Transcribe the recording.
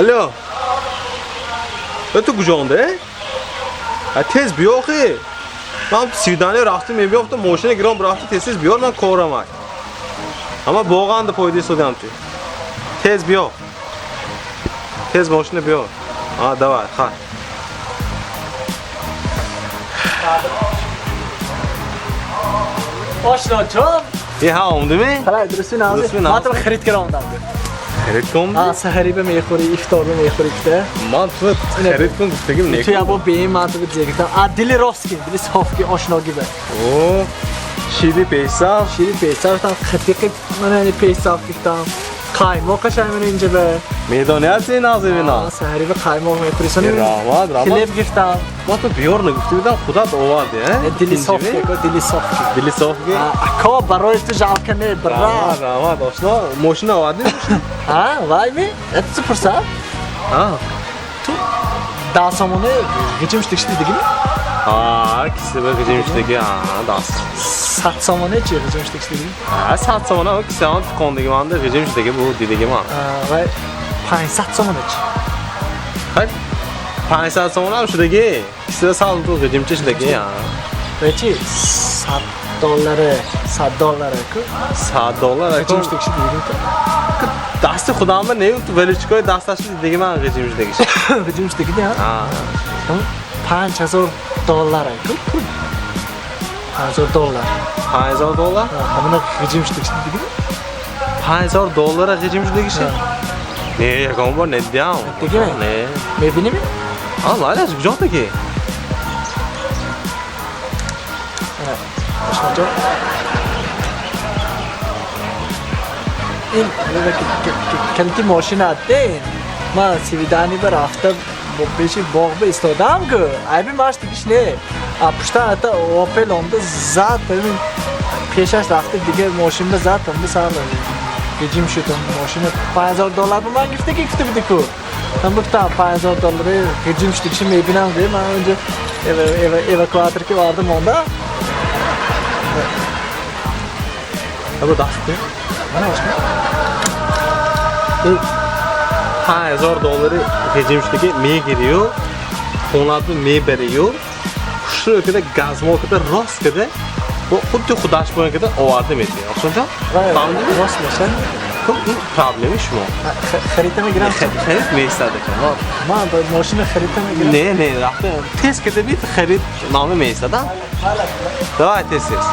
Алло. Ту куҷонде? Тез биё охи. Ман свидание рафтим, мебиёфтам, мошина гиром рафти, тез тез биёр, ман корамак. Ама боғанда пойда истодам ту. Тез биё. Тез мошина биёр. А, давай, хай. Ошноҷон. Е, ҳа, омдими? Ҳала, дурустӣ нағзи? Ман ту харид кара омдам. Харид кун? А, саҳариба мехӯри, ифторба мехӯри кита. Ман ту харид кун гуфтагим не. Ту ябо беим, ман ту зегитам. А, дили рост ки, дили соф ки ошноги ба. О, шири пешсаф. Шири пешсаф там хатиқи мана пешсаф гуфтам. Қаймоқ қашанг мана инҷа ба. Медонӣ ҳасти нағзи бина? Саҳариба қаймоқ мехӯри. Сони Раҳмат, раҳмат. Хлеб гирифтам. Ман ту биёр нагуфта будам, худат оварди, э? Дили соф ки, дили соф ки. Дили соф ки? Ако, барои ту жалко не, брат. Раҳмат, раҳмат, ошно. Мошина овардӣ? Ҳа, вай ми? Это ту пурсад? Ҳа. Ту 10 сомона гиҷим шудагӣ дидагими? Ҳа, кисиба гиҷим шудагӣ, ҳа, даст. 100 сомона чи гиҷим шудагӣ дидагими? Ҳа, 100 сомона кисамон тукондагиманда гиҷим шудагӣ бу дидагиман. Вай 500 сомона чи? Хай, 500 сомона ҳам шудагӣ. Кисиба сал ту гиҷимча шудагӣ, ҳа. Вай чи 100 доллари, 100 доллари ку? 100 доллар гиҷим шудагӣ дидагим ту? Дасти худамба не, ту величкои дасташи дидагиман гиҷим шудагиш. Гиҷим шудагӣ, ҳа? Ҳа. 5000 доллар ку пул. 5000 доллар. 5000 доллар? Ҳамина гиҷим шудагӣ дидагими? 5000 доллара гиҷим шудагиши? Не, ягон бор недиям. Дидагими? Не. Мебиними? А, майли, куҷо таки? Ошноҷон. Ин калити мошина аттен. Ман свидание ба рафта пеши боғ ба истодам ку. Айби маш дигиш не. А пушта ата Опел омда зад, бибин пешаш рафта дига мошин ба зад, омда сар гиҷим шуд мошина. 5000 доллар ба ман гирифта гуфта буди ку. Ман гуфтам 5000 доллари гиҷим шудагиши мебинам, де ман унҷа эвакуатор ки оварда монда. Або даст кун. Мана ошно. Ин 5000 доллари гиҷим шудагӣ мегирию, хонатро мебарию, хушрӯ када газмол када рост када бо худди худаш боян када оварда метиҳӣ. Ошноҷон? Фаҳмидӣ? Рост мешад? Хуб, ин проблеми шумо. Харида мегирам. Харид меистад ака. Ман ба мошина харида мегирам. Не, не, рафта тез када бит харид номи меистад, а? Давай тез тез.